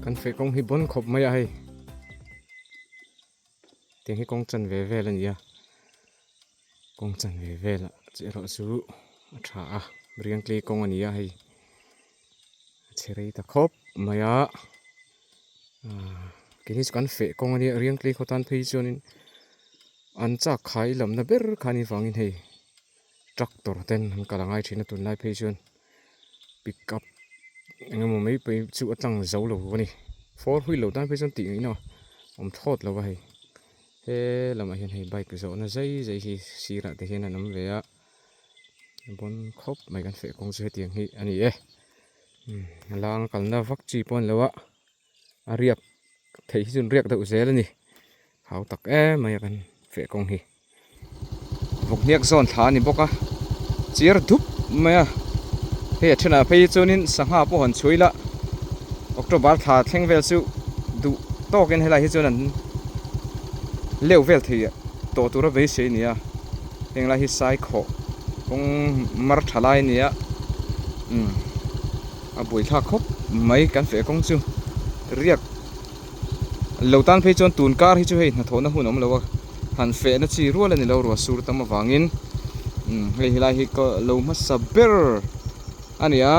Kan feh kawng hi bawn khawp mai a hei. Tiang hi kawng chan ve vel a ni a, kawng chan ve vel ah che erawh chu a tha a, riangtlei kawng a ni a hei a chhe rei ta khawp mai a, ahh keini chu kan feh kawng a nia riangtlei khaw tan phei chuanin an chak khai lamna ber kha a nih vangin hei tractor ten an kal a ngai thin a tunlai phei chuan pick up eng emaw mai phei chu a tlang zo lo a ni four wheel lo tan phei chuan tih ngaihna awm thlawt lo a hei he lamah hian hei bike zawhna zai zai hi sirah te hian an awm ve a bawn khawp mai kan feh kawng chu hetiang hi a ni e a lang kalna vak chi pawh a ni lo a a riak theih hi chu an riak deuh zel a ni hau tak em mai a kan feh kawng hi vawkhniak zawn thla a ni bawk a chiar dup mai a hei a thenah phei hi chuanin sangha pawh han chhui la october thla thleng vel chu duh tawkin helai hi chuan an leuh vel thei tawh tura beisei a ni a heng lai hi saikhawh kawng mar tha lai a ni a umm a buaithlak khawp mai kan feh kawng chu riak lo tan phei chuan tun kar hi chu hei hnathawhna hun a awm lo a han fehna chi rual a ni lo ruah sur tam avangin umm hei helai hi ka lo hmasa ber a ni a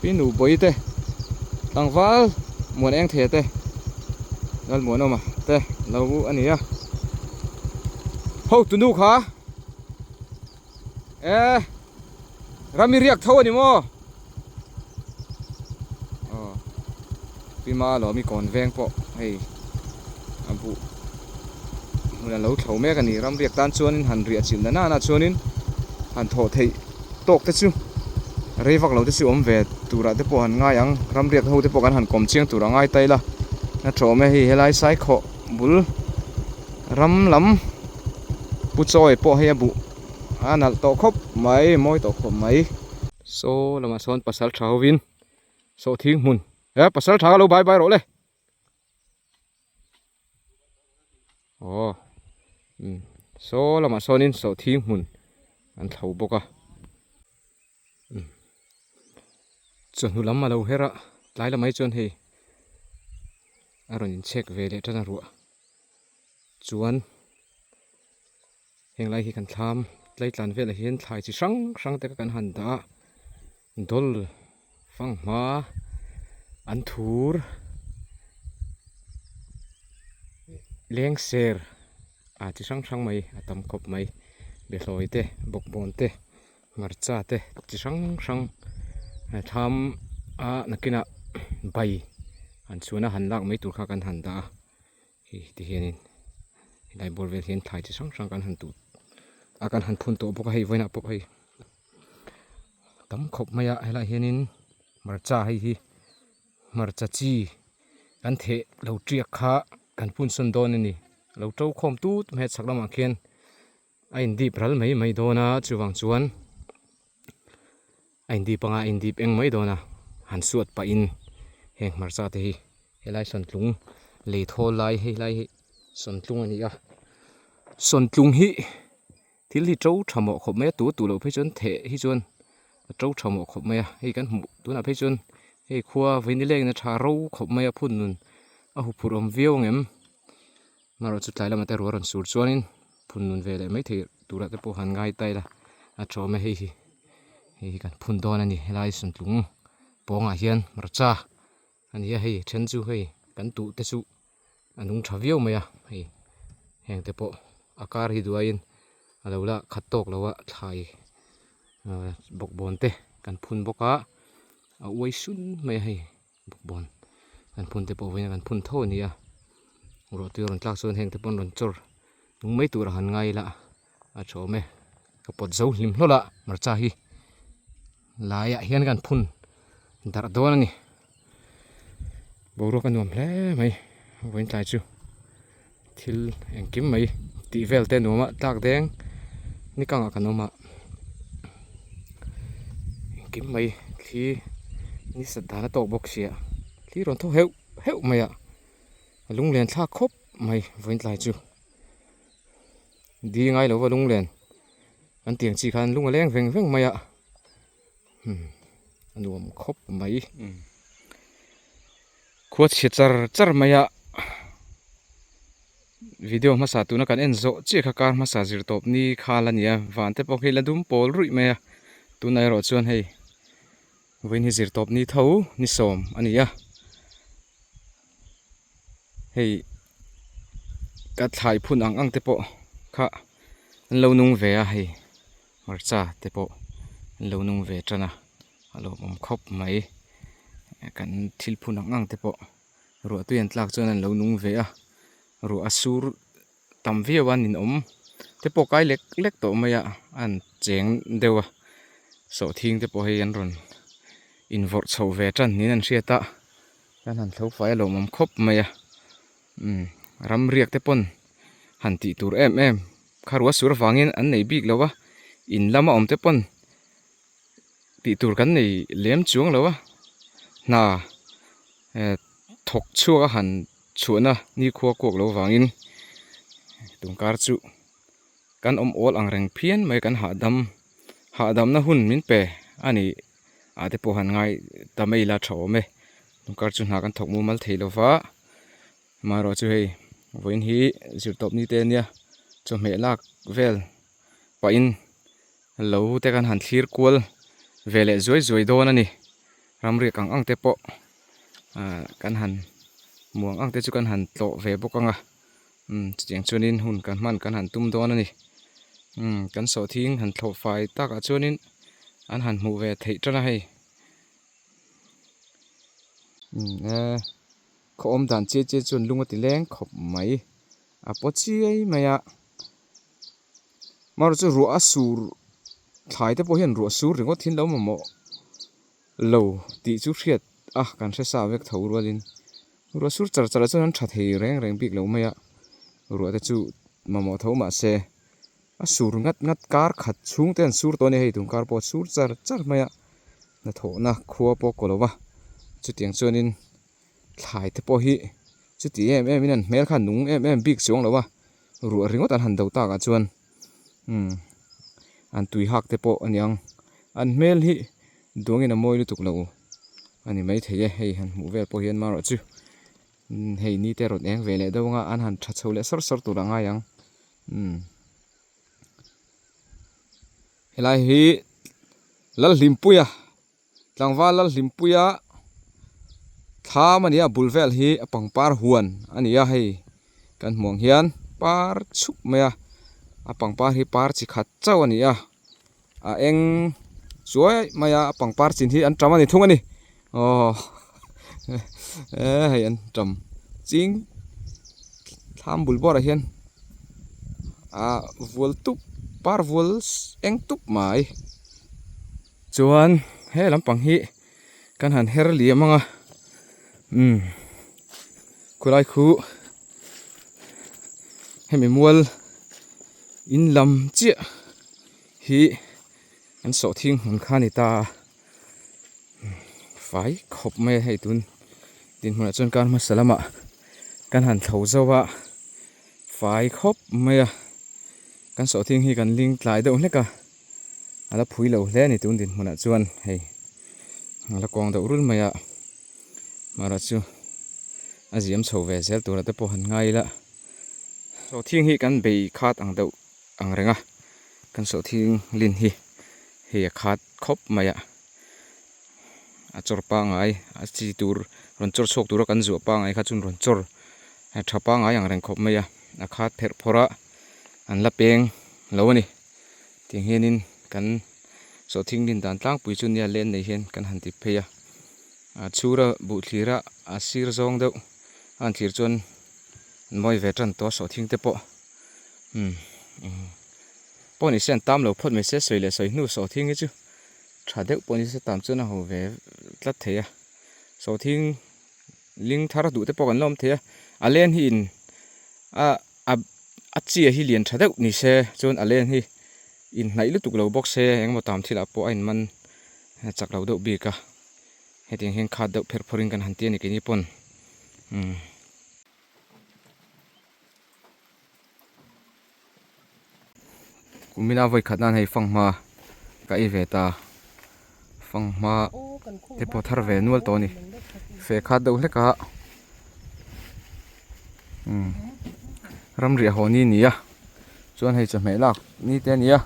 pi nu bawi te tlangval muan eng thei te Lalmuanawma te lo a ni a hotu nu kha e Rami riak tho a ni maw? Aw Pima lawmi kawn veng pawh hei a buh hmun a lo thlo mek a ni. Ram riak tan chuanin han riah chilh na nana chuanin han thawh theih tawk te chu rei vak lo te chu awm ve turah te pawh han ngai ang. Ram riak ho te pawh kan han kawm chiang tur a ngai ta ila a tha awm e hei helai Saikhawh bul ram lam Pu Chawi pawh hei a buh. A nalh tawh khawp mai, mawi tawh khawp mai. Saw lamah sawn pasal tha hovin sawhthing hmun he pasal tha kha lo bai bai rawh le. Aw umm saw lamah sawnin sawhthing hmun an thlo bawk a umm chawhnu lam a lo her a tlai lamah hi chuan hei a rawn inchhek ve leh tan a ruah chuan. Heng lai hi kan thlam tlaitlan velah hian thlai chi hrang hrang te kan han dah a dawl fanghma an thur lengser ah chi hrang hrang mai a tam khawp mai behlawi te bawkbawn te hmarcha te chi hrang hrang thlam a nakinah bai han chhuan a han lak mai tur kha kan han dah a. Hei ti hianin helai bawr vel hian thlai chi hrang hrang kan han tuh a kan han phun tawh bawk a hei vawiinah pawh hei tam khawp mai a helaiah hianin hmarcha hei hi hmarcha chi kan theh lo tiak kha kan phun sawn dawn a ni lo to khawm tut mai a chhak lamah khian a indip ral mai mai dawn a chuvang chuan a indip anga a indip eng mai dawn a han suat pahin heng hmarcha te hi helai sawntlung lei thawl lai hei lai hi sawntlung a ni a sawntlung hi thil hi to tha mawh khawp mai a tu tu loh phei chuan theh hi chuan a to tha mawh khawp mai a hei kan hmuh tunah phei chuan hei khua vawiin lengin a tha ro khawp mai a phun nun a huphurh awm viau ang em. Amaherawhchu chu tlai lamah te ruah rawn sur chuanin phun nun ve leh mai thei turah te pawh han ngai ta ila a tawm e hei hi hei hi kan phun dawn a ni helai sawntlung pawngah hian hmarcha a ni a hei then chu hei kan tuh te chu a nung tha viau mai a hei heng te pawh a kar hi duaiin a lo la khat tawk lo a thlai ah bawkbawn te kan phun bawk a a uai sun mai a hei. Bawkbawn kan phun te pawh vawiin a kan phun tho a ni a ruahtui a rawn tlak chuan heng te pawh an rawn chawr nung mai tur a han ngai ila a tha awm e ka pawt zo hlim hlawlh a hmarcha hi laiah hian kan phun darh dawn a ni boruak a nuam hle mai vawiin tlai chu thil engkim mai tih vel te nuam a tlak deng ni kangah kan awm a engkim mai thli ni sat dan a tawk bawk sia thli rawn thaw heuh heuh mai a a lunglen thlak khawp mai vawiin tlai chu di ngai lova lunglen an tiang chi khan lung a leng veng veng mai a a nuam khawp mai. Khua chhia char char mai a, video hmasa tuna kan en zawh chiah kha kar hmasa zir tawp ni khal a ni a, van te pawh khi la dum pawl ruih mai a, tunah erawh chuan hei vawiin hi zir tawp ni tho ni sawm a ni a, hei ka thlai phun ang ang te pawh kha an lo nung ve a hei hmarcha te pawh an lo nung ve tan a. A lawmawm khawp mai kan thil phun ang ang te pawh ruah tui an tlak chuan an lo nung ve a ruah a sur tam viau a ninawm te pawh kai lek lek tawh mai a an cheng deuh a sawhthing te pawh hei an rawn invawrh chho ve tan niin an hriat a kan han tho fai a lawmawm khawp mai a umm ram riak te pawn han tih tur em em kha ruah sur avangin an nei bik lo a in lama awm te pawn. Tih tur kan nei lem chuang lo a, hna thawk chhuak a han chhuahna nikhua kuak lo vangin tun kar chu kan awm awl ang reng phian mai kan hahdam hahdamna hun min pe a ni ah te pawh han ngai ta mai ila tha awm e tun kar chu hna kan thawk mumal thei lo va amaherawh chu hei vawiin hi zirtawp ni te ania chawhmeh lak vel pahin. Lo te kan han thlir kual ve leh zuai zuai dawn a ni. Ramriak ang ang te pawh ah kan han muang ang te chu kan han tlawh ve bawk ang a. Umm chutiang chuanin hun kan hman kan han tum dawn a ni. Umm kan sawhthing han thlawh fai takah chuanin an han hmuh ve theih tan a hei. Umm e khaw awm dan chiai chiai chuan lung a ti leng khawp mai. A paw chiai mai a. Marawh chu ruah a sur thlai te pawh hian ruah sur ringawt hi an lo mamawh lo tih chu hriat a kan hre sa vek tho rualin ruah sur char char ah chuan an tha thei reng reng bik lo mai a ruah te chu mamawh tho mahse a sur ngat ngat kar khat chhung te an sur tawh a ni hei tun kar pawh a sur char char mai a hnathawhna khua pawh kaw lo va chutiang chuanin thlai te pawh hi chuti em em in an hmel kha a nung em em bik chuang lo a. Ruah ringawt an han do takah chuan umm an tui hak te pawh a niang an hmel hi duangin a mawi lutuk lo a ni maithei e hei han hmuh vel pawh hian marawh chu hei ni te rawn eng ve leh deuh anga an han tha chho leh sawr sawr tur a ngai ang umm helai hi Lalhlimpuia. Tlangval Lalhlimpuia thlam a ni a, bul vel hi a pangpar huan a ni a hei kan hmuh ang hian par chhup mai a, a pangpar hi par chi khat chauh a ni a, a eng chuai mai a, a pangpar chin hi an tam a ni thung a ni aw e hei an tam ching thlam bul bawrah hian ah vual tup par vual eng tup mai. Chuan he lampang hi kan han her liam ang a umm khulai khu hemi mual in lam chiah hi an sawhthing hmun kha a ni ta a fai khawp mai a hei tun dinhmunah chuan kar hmasa lamah kan han thlo zo a fai khawp mai a kan sawhthing hi kan ling tlai deuh hlek a. A la phui lo hle a ni tun dinhmunah chuan hei a la kawng deuh rul mai a mahra chu a ziam chho ve zel tura te pawh han ngai ila sawhthing hi kan bei khat ang deuh ang reng a kan sawhthing lin hi hei a khat khawp mai a a chawr pangai a chi tur rawn chawr chhuak tura kan zuah pangai kha chuan rawn chawr tha pangai ang reng khawp mai a a khat pherh phawrh a an la peng lo a ni. Tiang hianin kan sawhthing din dan tlangpui chu nia len nei hian kan han ti phei a, a chhura buh thlir a a sir zawng deuh a han thlir chuan an mawi ve tan tawh a sawhthing te pawh umm pawh ni se an tam lo phawt mai se sawi leh sawi hnu sawhthing hi chu tha deuh pawh ni se tam chuan a ho ve tlat thei a sawhthing ling thar duh te pawh kan la awm thei a a len hi in a a. A chia hi lian tha deuh ni se chuan a len hi inhnaih lutuk lo bawk se engemaw tam thilah pawh a inman chak lo deuh bik a hetiang hian khat deuh pherh phawrh in kan han ti a ni keini pawn umm. Kumina vawi khat nan hei fanghma ka ei ve ta fanghma te pawh thar ve nual tawh a ni fe khat deuh hlek a. Umm ramriah haw ni a ni a chuan hei chawhmeh lak ni te a ni a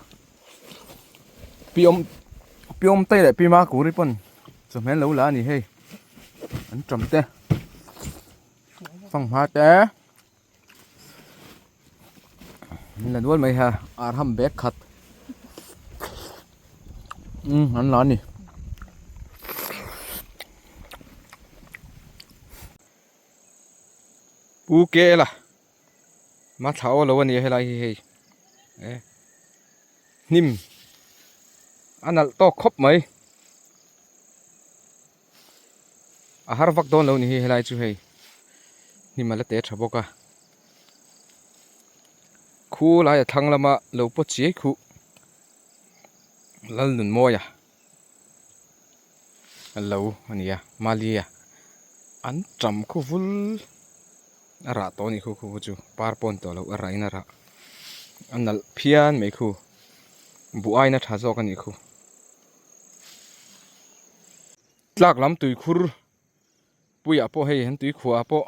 pi awm pi awm te leh pi makuri pawn chawhmeh an lo la a ni hei an tam te fanghma te an la nual mai ha arham bag khat umm an la a ni. Pu Kela ma thla aw lo a ni a helai hi hei e hnim a nalh tawk khawp mai a har vak dawn lo ni hi helai chu hei hnim a la te tha bawk a khu lai a thlang lama lo pawt chiai khuh Lalnunmawia. Lo a ni a Malia an tam khu vul a rah tawh a nih khu khu chu par pawh a ni tawh lo a rah in a rah a nalh phian mai khu buh aina tha zawk a nih khu tlak lam tui khur puiah pawh hei an tui khuah ah pawh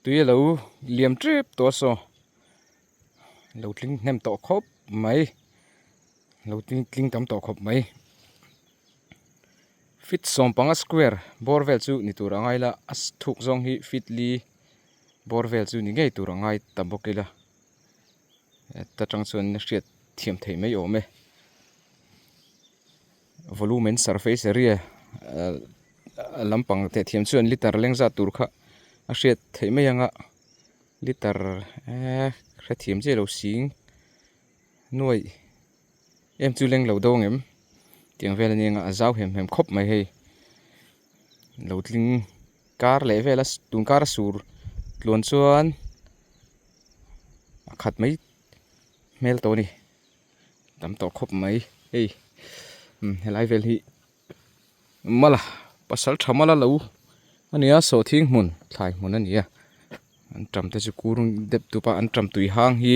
tui a lo liam tep tawh a saw lo tling hnem tawh khawp mai lo tling tam tawh khawp mai feet sawmpanga square bawr vel chu ni tur a ngai la a thuk zawng hi feet li bawr vel chu ni ngei tur a ngai ta bawk ila heta tang chuan a hriat thiam theih mai awm e. Volume and surface area lampang teh thiam chuan liter leng zat tur kha a hriat theih mai ang a liter eee hrethiam chiah lo sing nuaih em chu leng lo do ang em tiang vel a nia a zau hem hem khawp mai hei lo tling kar leh vel a tun kar a sur tluan chuan a khat mai hmel tawh a ni. Tam tawh khawp mai hei umm helai vel hi mala pasal tha mala lo a nia sawhthing hmun thlai hmun a ni a an tam te chu kur dep dup a an tam tui hang hi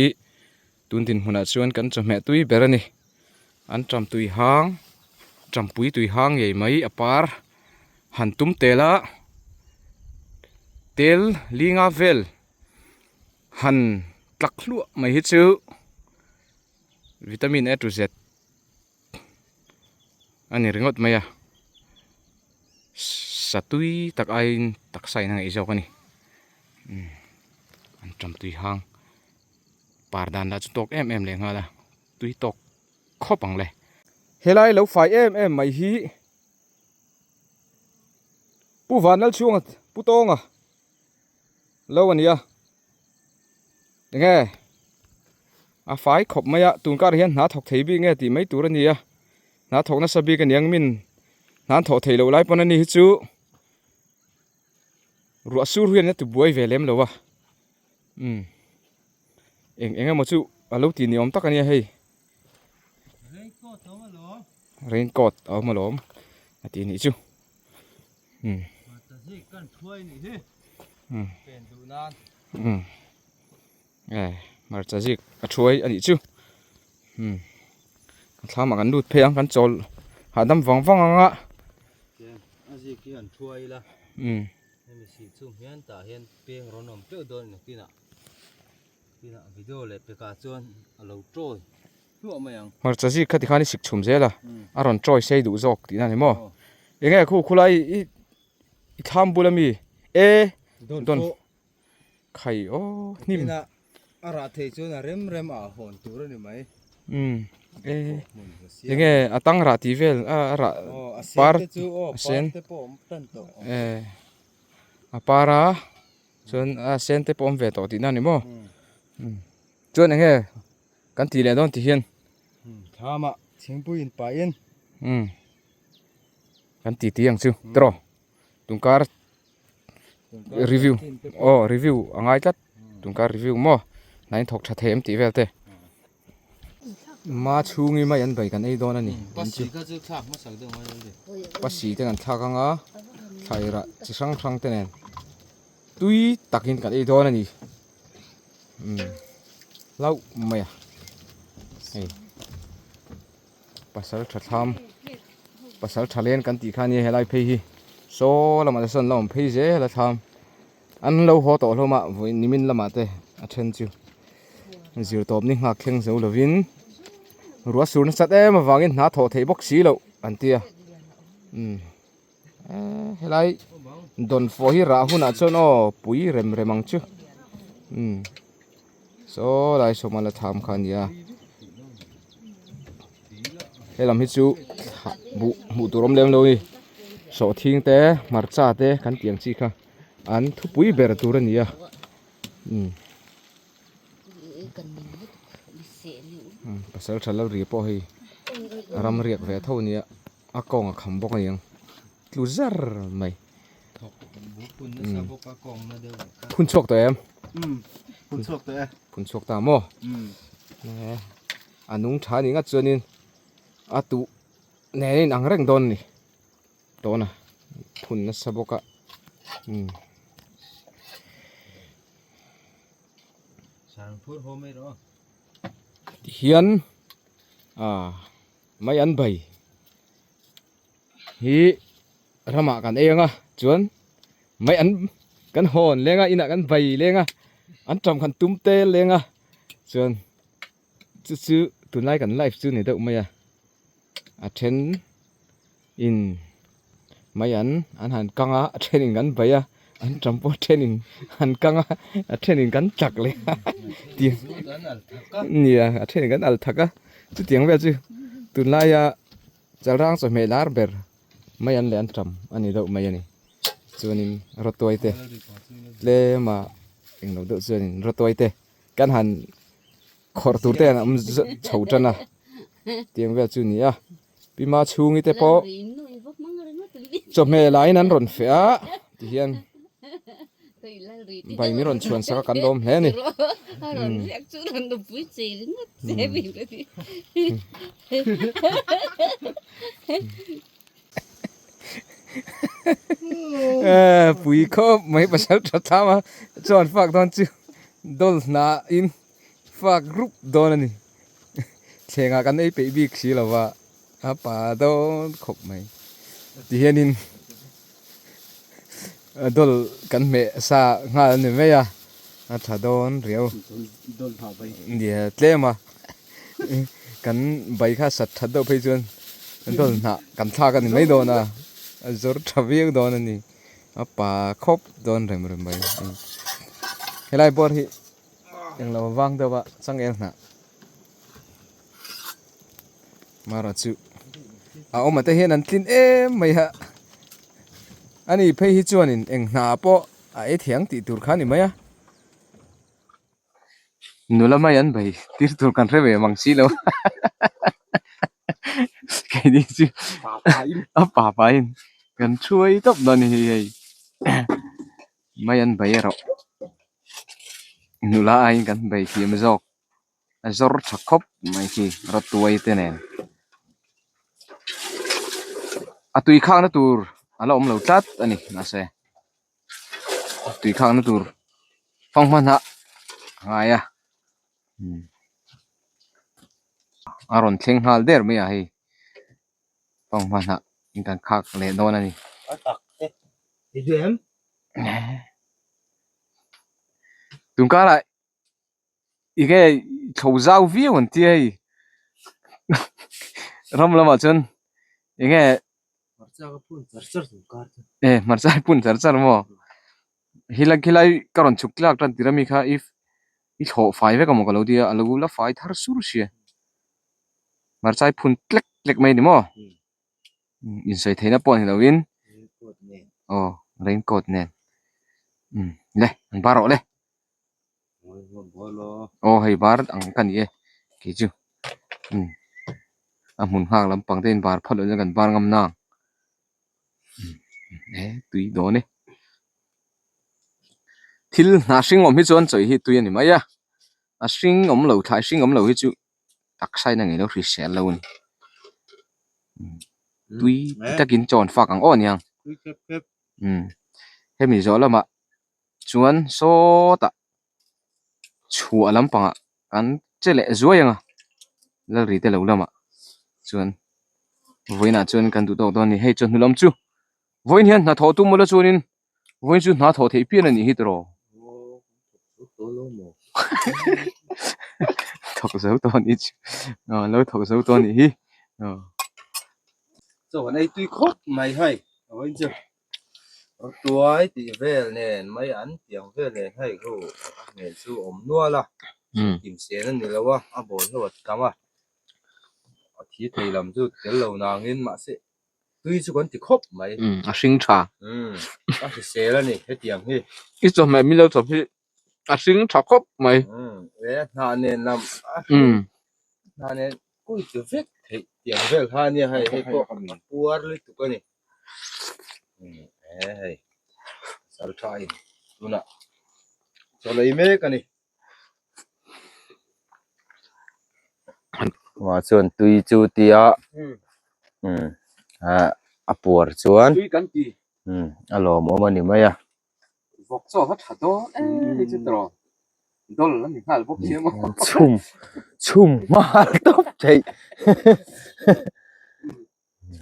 tun dinhmunah chuan kan chawhmeh tui ber a ni an tam tui hang tampui tui hang ngei mai a par han tum tel a tel linga vel. Han tlak hluah mai hi chu vitamin A to Z a ni ringawt mai a satui tak aiin taksa in a ngaih zawk a ni an tam tui hang par dan lah chu tawk em em leh nghal a tui tawk khawp ang le. Helai lo fai em em mai hi Pu Vanlalchhunga Pu Tawnga. Lo a nia enge a fai khawp mai a tun kar hian hna thawk thei bik nge tih mai tur a nia hna thawk nasa bik a niang min hna an thawh theih loh lai pawn a ni hi chu ruah sur hian a ti buai ve lem lo a umm eng eng emaw chu a lo tih ni awm tak a nia hei raincoat a awm alawm a tih nih chu. Um um um e hmarcha zik a thuai a nih chu um a thlamah kan lut phei ang kan chawl hahdam vang vang ang a a zik hi an thuai ila um hemi sih chung hian tah hian peng rawn awm teuh dawn a ni kinah kinah video leh pekah chuan a lo tawi hluah mai ang. Hmarcha zik kha tikhan i sik chhum zel a, a rawn tawi sei duh zawk tihna a ni maw? Enge khu khulai i i thlam bul ami e dawn khai aw hnim. Ina a rah thei chuan a rem rem ah hawn tur a ni mai. Um e enge a tang rah tih vel a rah par a sen te pawh awm tan tawh. E a par a chuan a sen te pawh awm ve tawh tihna a ni maw? Chuan enge kan tih leh dawn ti hian. Thlamah thingpui in pahin. Um kan ti ti ang chu tiraw tunkar review aw review a ngai tlat tunkar review maw hna in thawk tha thei em tih vel te ma chhungi mai an bai kan ei dawn a ni pasi te kan thlak anga thlai rah chi hrang hrang te nen tui takin kan ei dawn a ni umm hlauh mai a hei. Pasal tha thlam pasal tha len kan tih kha ania helai phei hi saw lamah te sawn la awm phei zel a thlam. An lo haw tawh hlawm a vawiin nimin lamah te a then chu zir tawp ni nghak thleng zo lovin ruah sur nasat em avangin hna thawh theih bawk si loh an ti a umm eee helai dawnfawh hi rah hunah chuan aw pui rem rem ang chu umm saw lai sawma la tham kha a ni a helam hi chu thlah buh hmuh tur awm lem lo a ni sawhthing te hmarcha te kan tih ang chi kha an thupui ber tur a ni a umm pasal tha lal ri pawh hei ram riak ve tho a nia a kawng a kham bawk a niang tlu zar mai phun chhuak tawh em phun chhuak tawh e phun chhuak ta maw a nung tha ni ngat chuanin a tuh nen a inang reng dawn a ni tawna phun nasa bawk a umm. Tihian ah mai an bai hi ramah kan ei ang a chuan mai an kan hawn leng a inah kan bai leng a an ṭam khan tum te leng a chuan chu chu tunlai kan life chu ni deuh mai a a then in mai an an han kang a a then in kan bai a an ṭam pawh a then in an kang a a then in kan chak leh a tih nia a then in kan al thak a chutiang vel chu tunlaia chalrang chawhmeh lar ber mai an leh an ṭam a ni deuh mai a ni chuanin rawtuai te tlema englo deuh chuanin rawtuai te kan han khawrh tur te an awm chho tan a tiang vel chu a ni a Pima chhungi te pawh chawhmeh laiin an rawn feh a tihian bai min rawn chhuan sak a kan lawm hle a ni. Pui khawp mai pasal tha thlam a chuan fak dawn chu dawl hnah in fak rup dawn a ni. Thlengah kan ei peih bik si lo va, a pa dawn khawp mai. Tihianin dawl kan hmeh sa nghal a ni mai a, a tha dawn riau. Nia tlem a, kan bai kha sat that deuh phei chuan dawl hnah kan thlak a ni mai dawn a, a zawr tha viau dawn a ni. A pa khawp dawn rem rem mai. Helai bawr hi. Englo vang deuh a changel hnah mara chu a awm a te hian an tlin em mai a ani phei hi chuanin eng hnah pawh a ei thiang tih tur kha a ni mai a nula mai an bei tir tur kan hre ve mang si lo keini chu a pa pain kan thuai tawp dawn a ni hei mai an bei erawh. Nula aiin kan bei thiam zawk a zawr tha khawp mai khi rawtuai te nen a tui khakna tur a la awm lo tlat a ni mahse tui khakna tur fanghma hnah a ngai a a rawn thleng nghal der mai a hei fanghma hnah in kan khak leh dawn a ni. Tunkarah i nge chho zau viau an tia hei ram lamah chuan i nge e hmarcha a phun char char maw helai khilai ka rawn chhuk tlak tan tir ami kha i i thlawh fai vek amaw ka lo tia a lo la fai thar sur sia hmarcha i phun tlek tlek mai a ni maw. Insawi theihna pawh ni lovin aw raincoat nen umm le an bar rawh le aw hei bar ang ka ni e kei chu umm a hmun nghak lampang te in bar phawt loh chuan kan bar ngam nang umm e tui dawn e thil hna hring awm hi chuan chawi hi tui a ni mai a a hring awm lo thlai hring awm lo hi chu. Taksa in a ngei lo hrisel lo a ni tui ti takin chaw an fak ang aw aniang umm hemi zawh lamah chuan sawtah chhuah lampangah kan che leh zuai ang a lalri te lo lamah chuan vawiinah chuan kan duh tawk dawn a ni hei chawhnu lam chu vawiin hian hnathawh tum ula chuanin. Vawiin chu hna thawh theih pian a nih hi tawh. Thawk zo tawh a nih chu. Aw lo thawk zo tawh a nih hi. Aw. Chaw an ei tui khawp mai hei vawiin chu tuai tih vel nen mai an tiang vel nen hei khu a hmel chu a awm nual a kimsen a ni lo a a bawl ho a tam a a thi thei lam chu tel lo nangin mahse tui chu kan ti khawp mai. A hring tha. A hrisel a ni hetiang hi. I chawhmeh milo chawp hi a hring tha khawp mai. E a hnah nen lam a hring hnah nen kui chu vek theih tiang vel kha ania hei hei pawh a puar lutuk a ni. E hei sal tha in tunah chaw lei mek a ni. Mah chuan tui chu tia a puar chuan a lawmawm a ni mai a. Vawk chaw va tha dawn em hi chu tawh dawl a ni nghal bawk sia maw. Chhum chhum nghal tawp theih.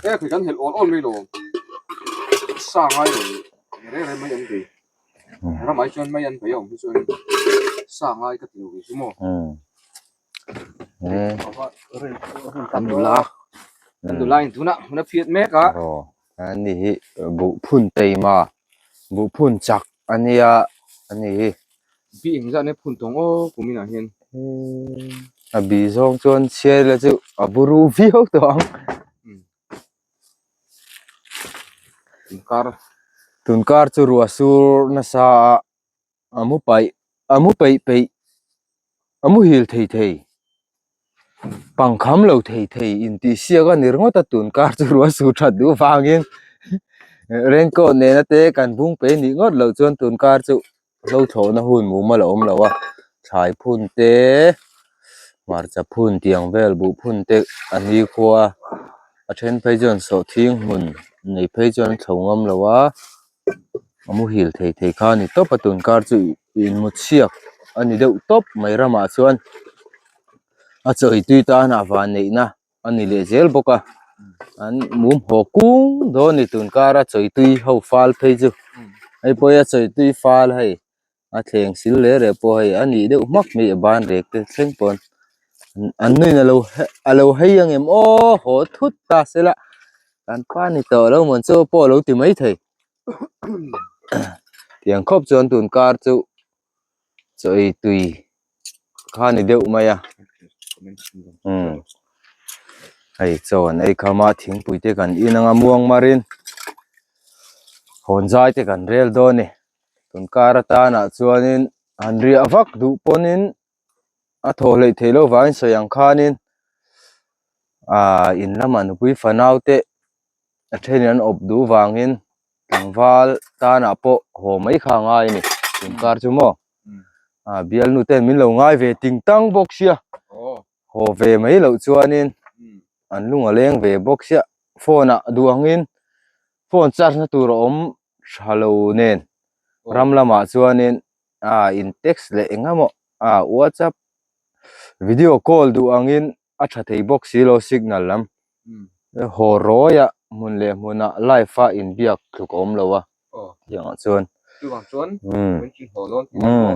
E khawi kan helh awl awl mai lo sa ngai lo reng reng mai an bei ramah chuan mai an bei a awm hi chuan sa ngai ka ti lo ve chu maw. Kan nula kan nula in tunah hmun a phiat mek a. Ani hi buh phun teima buh phun chak a nia a ni hi. Bi engzah nia phun tawng aw kum inah hian. A bi zawng chuan chhiar ila chu a buru viau tawh ang. Tunkar. Tunkar chu ruah sur nasa a a mu paih a mu peih peih a muhil thei thei pangkham lo thei thei intih siak a ni ringawt a tun kar chu ruah su that duh vangin raincoat nena te kan bung pe nih ngawt loh chuan tun kar chu hlo thlawhna hun mumal a awm lo a thlai phun te hmarcha phun tiang vel buh phun te a ni khua a then phei chuan sawhthing hmun nei phei chuan an thlo ngam lo a. A muhil thei thei kha a ni tawp a tun kar chu in mu chhiak a ni deuh tawp mai ramah chuan a chaw ei tui tan a van neihna a ni leh zel bawk a an mum haw kung dawn a ni tun kar a chaw ei tui ho fal phei chu hei pawh hi a chaw ei tui fal hei. a thleng sil reh reh pawh hei a nih deuh hmak mai a ban rek te thleng pawn an nuin alo alo hei ang em aw haw thut ta sela kan pa ni tawh lo mawn chu pawh alo ti mai thei tiang khawp chuan tun kar chu chaw ei tui kha ni deuh mai a umm hei chaw an ei kham a thingpui te kan in anga muang marin hawn zai te kan rel dawn a ni. Tun kar atanah chuanin han riah vak duh pawnin a thaw hleih theih loh vangin sawi ang khanin aaa in lamah nupui fanau te a thenin an awp duh vangin tlangval tanah pawh haw mai kha a ngai a ni tun kar chu maw a bialnu ten min lo ngai ve ting tang bawk sia haw ve mai loh chuanin an lung a leng ve bawk sia phone ah duh angin phone charge na tur a awm tha lo nen ram lamah chuanin ah in text leh eng emaw ah whatsapp video call duh angin a tha thei bawk si lo signal lam haw rawi a hmun leh hmunah live a inbiak tluk a awm lo a tiangah chuan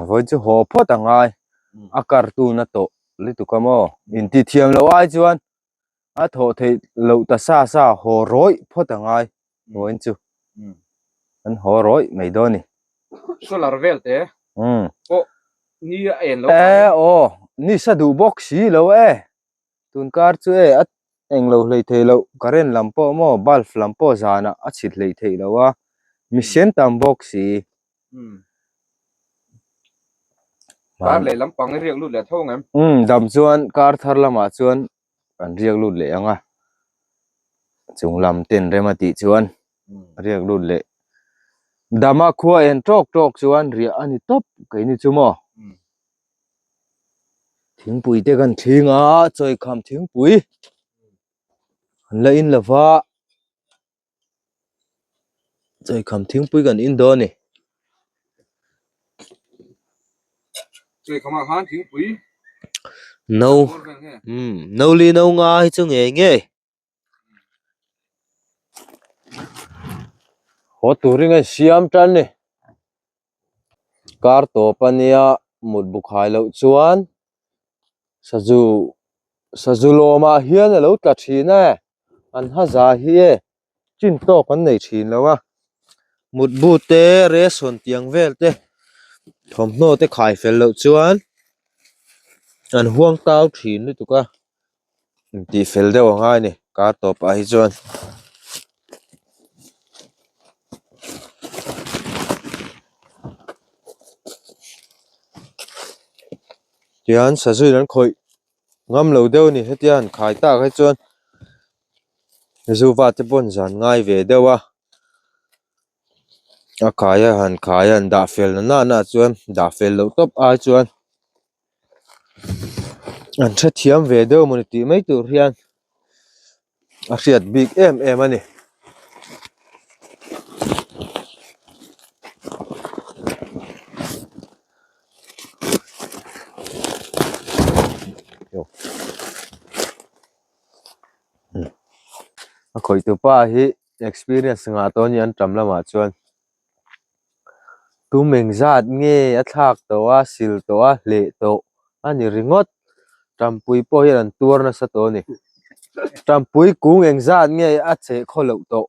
vawi chu haw phawt a ngai a kartun a tawh lutuk a maw intithiam loh ai chuan a thawh theih loh ta sa sa haw rawih phawt a ngai vawiin chu an haw rawih mai dawn a ni. Solar vel te pawh ni a en lo e aw ni sa duh bawk si lo e tun kar chu e a eng lo hlei thei loh current lam pawh maw bulb lam pawh zanah a chhit hlei theih loh a misen tam bawk si. Kar leh lampang i riak lut leh tho ang em? Umm dam chuan kar thar lamah chuan kan riak lut leh ang a, chung lam ten rem a tih chuan riak lut leh dama khua en tawk tawk chuan riah a ni tawp keini chu maw thingpui te kan thling a chawikham thingpui an la in lova. Chawikham thingpui kan in dawn a ni. Chawikham ah khan thingpui No umm no li no nga hi chu ngei ngei. Haw turin a insiam tan a ni. Kar tawp a nia mut bu khai loh chuan sazu sazu lawmah hian a lo tla thin e an ha za hi e chin tawk an nei thin lo a mutbu te ration tiang vel te thawmhnaw te khai fel loh chuan an huang tau thin lutuk a intih fel deuh a ngai a ni kar tawpah hi chuan. Tihian sazu in an khawih ngam lo deuh a ni hetia han khai tak hi chuan zuva te pawh an zan ngai ve deuh a a khai a han khai a han dah fel na na ah chuan dah fel loh tawp ai chuan an hrethiam ve deuh mawni tih mai tur hian a hriat bik em em a ni. A khawih tu pa hi experience ngah tawh a ni an tam lamah chuan tum engzat nge a thlak tawh a sil tawh a hleh tawh a ni ringawt tampui pawh hian an tuar nasa tawh a ni tampui kung engzat nge a cheh khaw loh tawh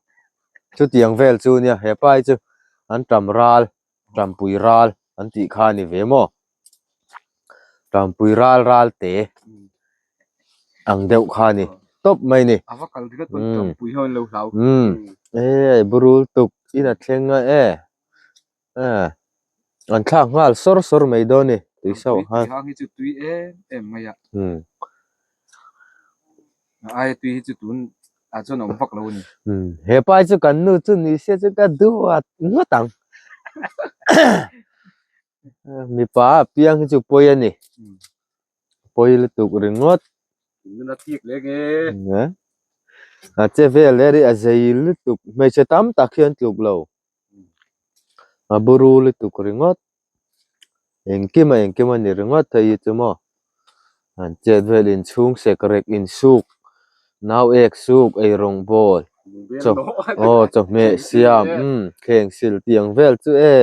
chutiang vel chu nia hepa hi chu an tam ral tampui ral an tih kha a ni ve maw. Tampui ral ral te ang deuh kha a ni tawp mai a ni. A va kal ringawt pawn tampui ho an lo hlau. Umm e burul tuk in a thleng a e an thlak nghal sawr sawr mai dawn a ni tui sauh khan. Tampui tui hang hi chu tui em em mai a. A aia tui hi chu tun ah chuan a awm vak lo a ni. He pa hi chu kan nu chu ni se chu ka duat ngawt ang. Mipa a piang hi chu pawi a ni pawi lutuk ringawt a che vel hle a zei lutuk hmeichhe tam tak hi an tluk lo a buru lutuk ringawt engkim a engkim a ni ringawt hei hi chu maw an chet vel inchhung sek rek insuk nau ek suk eirawng bawl chaw aw chawhmeh siam umm thleng sil tiang vel chu e.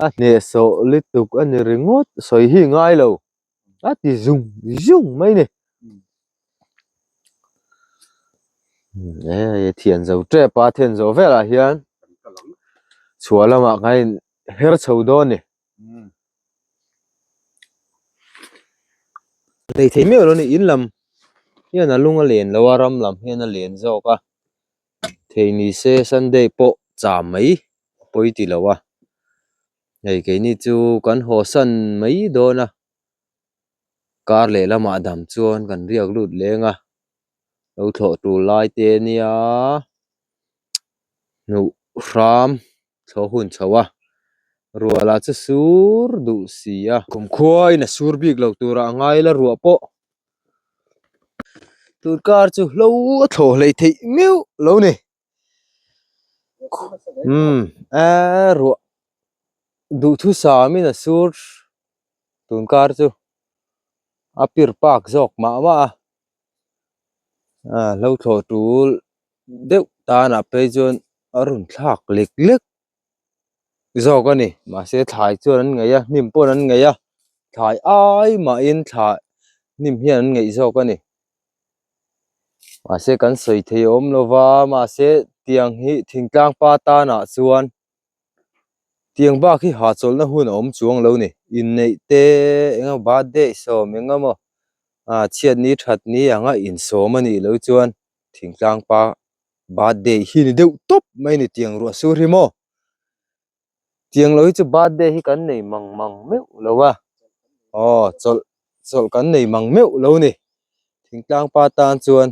A hnehsawh lutuk a ni ringawt sawi hi ngai lo a ti zung zung mai ni e thian zo tep a thian zo velah hian chhuah lamah khan in her chho dawn a ni nei thei miah lo a ni in lam hian a lung a len lo a ram lam hian a len zawk a thei ni se sunday pawh cham mai. pawi ti lo a hei keini chu kan haw san mai dawn a kar leh lamah dam chuan kan riak lut leng a lo thlawh tur lai te ania hnuh hram thlawh hun chho a ruah lah chu sur duh si a kumkhua in a sur bik lo turah a ngai la ruah pawh tun kar chu hlo a thlawh hleih theih meuh lo ni. Umm eee ruah duhthusam in a sur tun kar chu a pir pak zawk mah mah a ah hlo thlawh tul deuh tanah phei chuan a rawn thlak lek lek zawk a ni mahse thlai chuan an ngaih a hnim pawh an ngaih a thlai ai mahin thlai hnim hian an ngaih zawk a ni. Mahse kan sawi thei awm lo va mahse tiang hi thingtlang pa tanah chuan tiang bak hi hahchawlhna hun a awm chuang lo ni inneih te eng emaw birthday sawm eng emaw ah chhiatni thatni anga insawm a nih loh chuan thingtlang pa birthday hi ni deuh tawp mai a ni tiang ruah sur hi maw. Tiang lo hi chu birthday hi kan nei mang mang meuh lo a aw chawlh chawlh kan nei mang meuh lo ni thingtlang pa tan chuan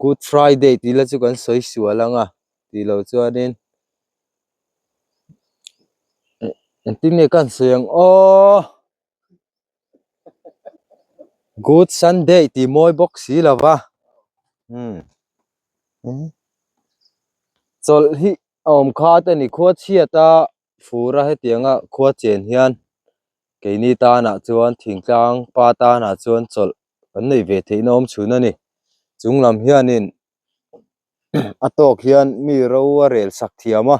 good friday tih la chu kan sawi sual ang a tih loh chuanin engtin nge ka han sawi ang aw. Good Sunday tih mawi bawk si lo va umm chawlh hi a awm khat a ni khua chhiat a fur a hetianga khua chen hian keini tanah chuan thingtlang pa tanah chuan chawlh kan nei ve theihna awm chhun a ni chung lam hianin a tawk hian mi ro a rel sak thiam a.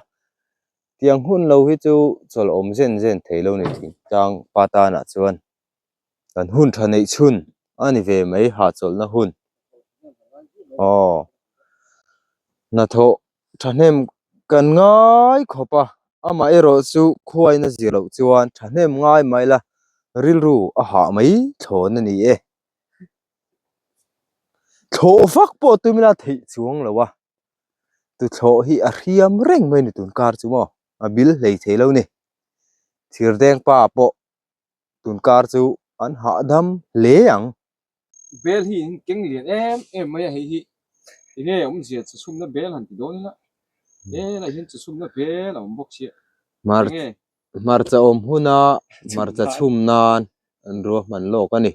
Tiang hun lo hi chu chawlh awm zen zen thei lo ni thingtlang pa tanah chuan kan hun tha neih chhun a ni ve mai hahchawlhna hun. Aw hnathawh thahnem kan ngai khawp a, amaherawh chu khuaina zir loh chuan thahnem ngai mai la rilru a hah mai thlawn a ni e. Thlawh vak pawh tum ila theih chuang lo a, tuthlawh hi a hriam reng mai ni tun kar chu maw a bil hlei thei lo ni. Thirdeng pa pawh tun kar chu an hahdam hle ang. Bel hi in keng lian em em mai a, hei hi enge awmzia chawchhumna bel han ti dawn ila helai hian chawchhumna bel a awm bawk sia enge. Hmarcha awm huna hmarcha chhum nan an ruahman lawk a ni.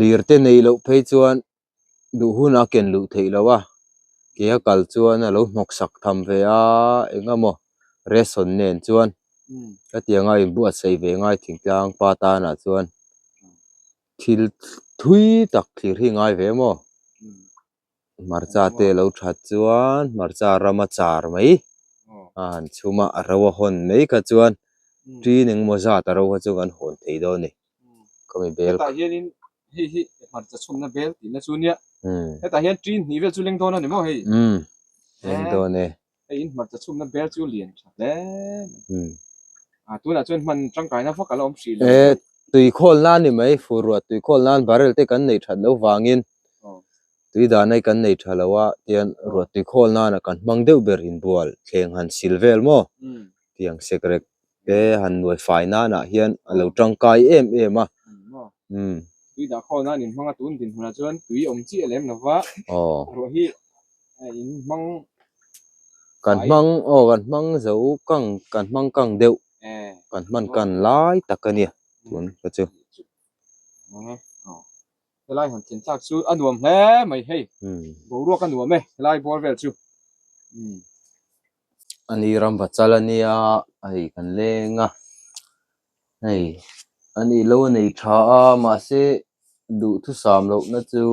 Lir te neih loh phei chuan duh hun a ken luh theih loh a, ke a kal chuan a lo hnawk sak tham ve a, eng emaw ration nen chuan hetianga inbuatsaih ve ngai thingtlang pa tanah chuan thil thui tak thlir hi ngai ve maw? Hmarcha te lo that chuan hmarcha rama char mai a han chhum a, a ro a hawn mai kha chuan tin engemaw zat a ro kha chu kan hawn thei dawn a ni. Khami bel Hetah hianin hei hi hmarcha chhumna bel tihna chu nia. Hetah hian tin hnih vel chu leng dawn a ni maw hei? Umm leng dawn e. Hei in hmarcha chhumna bel chu lian tha hle mai. A tunah chuan hman tangkaina vak a la awm hrih lo. E tui khawl nan ni mai fur ruah tui khawl nan barrel te kan nei that loh vangin tui dahna hi kan nei tha lo a tian ruah tui khawl nana kan hmang deuh ber inbual thleng han sil vel maw tiang sekrek te han nuai fai nanah hian a lo tangkai em em a. Umm. Tui dah khawl nan in hmang a tun dinhmunah chuan tui awm chiah lem lova ruah hi in hmang Kan hmang aw kan hmang zo kang kan hmang kang deuh kan hman kan lai tak a nia tun kha chu. Helai han thlen thlak chu a nuam hle mai hei boruak a nuam e helai bawr vel chu. Ani ram va chal a nia hei kan leng a hei ani lo a nei tha a mahse duhthusam lohna chu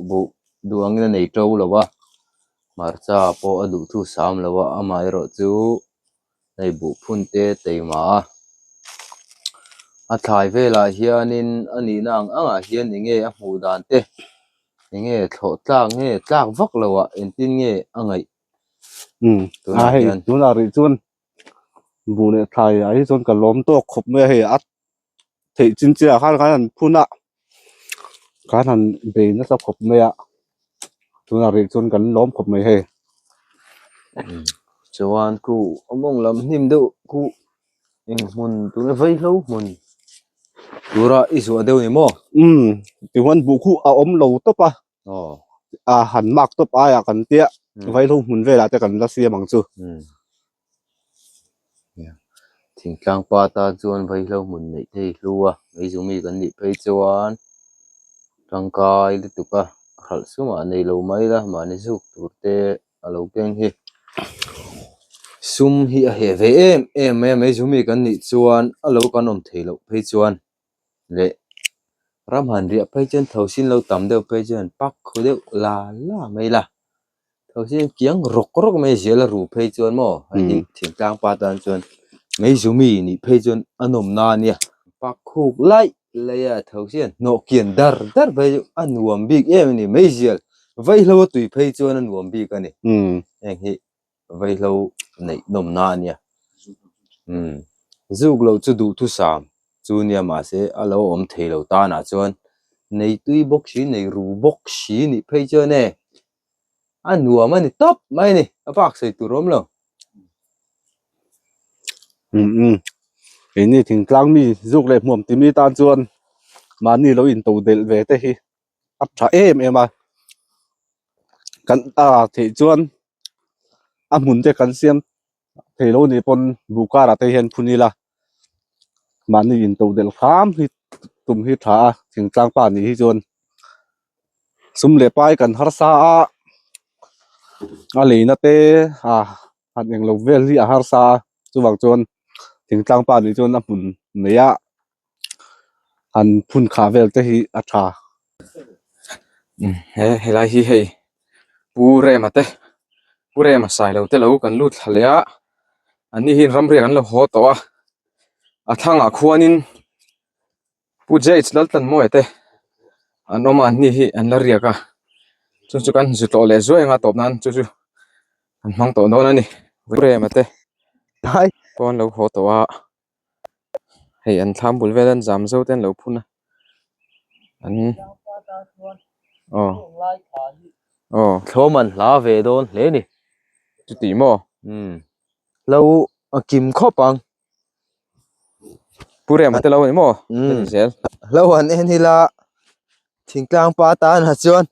buh duh angin a nei to lo a hmarcha pawh a duhthusam lo a amaherawh chu hei buh phun te taima a a thlai velah hianin a nihna ang angah hian eng nge a hmuh dan te eng nge thlawh tlak nge tlak vak loh ah engtin nge a ngaih. Umm a hei tunah rih chuan buh leh thlai ah hi chuan ka lawm tawk khawp mai a hei a theih chin chiah ah khan khan an phun a khan han bei nasa khawp mai a tunah rih chuan kan lawm khawp mai hei. Chuan khu a mawng lam hnim deuh khu eng hmun tuna vaihlo hmun tura i zuah deuh ni maw? Umm tichuan buh khu a awm lo tawp a. A han mark tawp aiah kan tia vaihlo hmun velah te kan la siam ang chu. Thingtlang pa tan chuan vaihlo hmun neih thei hlu a, meizumi kan nih phei chuan tangkai lutuk a hralh sumah nei lo mai la mahni zuk tur te a lo keng hi. Sum hi a heh ve em em mai a, meizumi kan nih chuan a lo kan awm thei loh phei chuan leh ram han riah phei chuan tho sin lo tam deuh phei chuan pak khaw deuh la la mai la tho sin kiang rawk rawk mai zial a ru phei chuan maw hei hi thingtlang pa tan chuan meizumi nih phei chuan a nawm na ania pak khuk laih laih a tho sin hnawh kian dar dar phei chu a nuam bik em a ni meizial vaihlo a tui phei chuan a nuam bik a ni heng hi vaihlo neih nawm na ania umm zuk loh chu duhthusam chu nia mahse a lo awm thei lo tanah chuan nei tui bawk si nei ru bawk si nih phei chuan e a nuam a ni tawp mai a ni a bak sawi tur a awm lo. Umm umm keini thingtlang mi zuk leh hmuam timi tan chuan mahni lo in to delh ve te hi a tha em em a kan a theih chuan a hmun te kan siam thei lo nih pawn buh karah te hian phun ila mahni in to delh hram hi tum hi tha a thingtlang pa nih hi chuan sum leh pai kan harsa a a leina te ah han englo vel hi a harsa a chuvang chuan thingtlang pa nih chuan a hmun nei a han phun khah vel te hi a tha. He helai hi hei Pu Rema te. Pu Rema Sailo te lo kan lut thla leh a, an ni hian ramriak an lo haw tawh a, a thlangah khuanin Pu Jage Laltlanmawia te an awm a, an ni hi an la riak a, chu chu kan zu tlawh leh zuai anga tawp nan chu chu an hmang tawh dawn a ni. Pu Rema te pawh an lo haw tawh a, hei an thlam bul vel an zam zo te an lo phun a, an aw aw Thlawm an hla ve dawn hle ni. Chuti maw? Umm lo a kim khawp ang. Pu Rema te lo a ni maw? Umm zel. Lo an en ila thingtlang pa tan ah chuan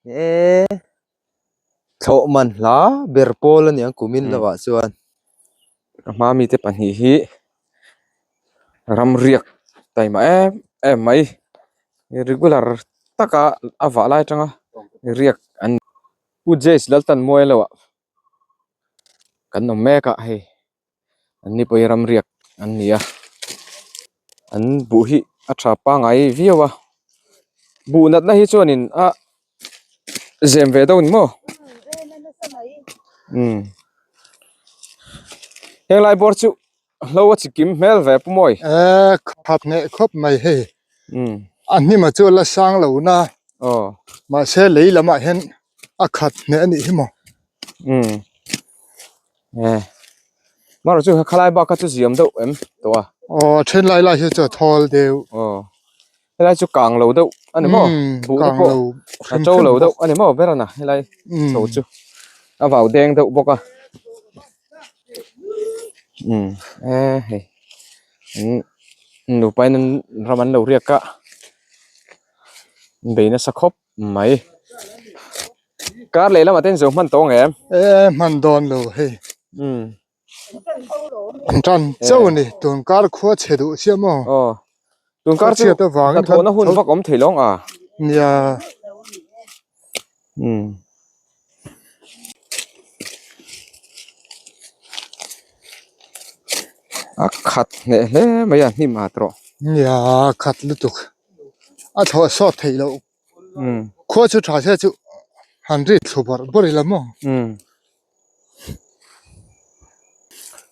eee thlawh man hla ber pawl a niang kumin lovah chuan. Ka hma mite pahnih hi ramriak taima em em mai regular taka a vah lai atanga riak an ni. Pu Jace Laltanmuai lo ah kan awm mek a hei. An ni pawh hi ramriak an ni a an buh hi a tha pangngai viau a buh natna hi chuanin a zem ve deuh a ni maw umm henglai bawr chu hlo a chi kim hmel ve pu mawi eh khat hneh khawp mai hei umm a hnima chu a la sang lo na aw mahse lei lamah hian a khat hneh a nih hi maw umm eh marawh chu khalai bak kha chu ziam deuh em tawh a aw then lai lai hi chu a thawl deuh aw helai chu kang lo deuh a ni maw buh te pawh a to lo deuh a ni maw ber a na helai chho chu a vau deng deuh bawk a umm eh hei an nupa in an ram an lo riak a an bei nasa khawp. Mai. Kar leh lamah te in zo hman tawh ang em? E hman dawn lo hei. Umm. An tan chauh a ni tun kar khua chhe duh sia maw? Aw. Tun kar chu hnathawhna hun vak awm thei lo ang a? Nia. Umm. A khat hneh hle mai a hnim at rawh. Nia khat lutuk. A thlawh sawt theih loh. Khua chu tha se chu han ri thlu bawrh bawrh ila maw?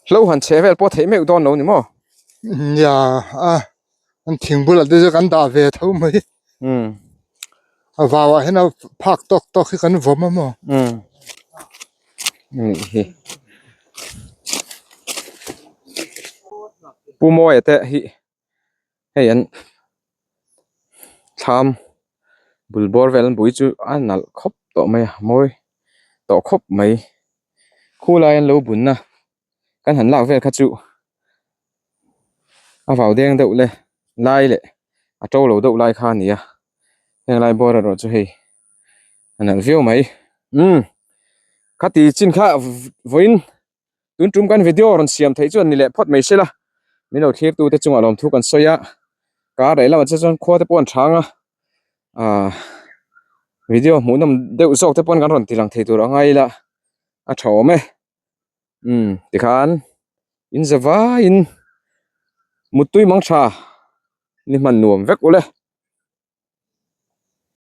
Hlo han chhe vel pawh theih meuh dawn lo ni maw? Nia a an thing bulah te chu kan dah ve tho mai. A vau ah hian a phak tawk tawk hi kan vawm a maw? Nih hi. Pu Mawia te hi. Hei an thlam bul bawr vel an bui chu a nalh khawp tawh mai a mawi tawh khawp mai khulai an lo bunna kan han lak vel kha chu a vau deng deuh le lai leh a to lo deuh lai kha a ni a heng lai bawr erawh chu hei a nalh viau mai umm khati chin kha vawiin. Tun tum kan video rawn siam theih chuan ni leh phawt mai sela min lo thlir tute chungah lawmthu kan sawi a kar leh lamah te chuan khua te pawh an chhang a ahh video hmuh nawm deuh zawk te pawn kan rawn ti lang thei tur a ngai ila a tha awm e umm tikhan in za vaiin muttui mang tha ni hman nuam vek ule.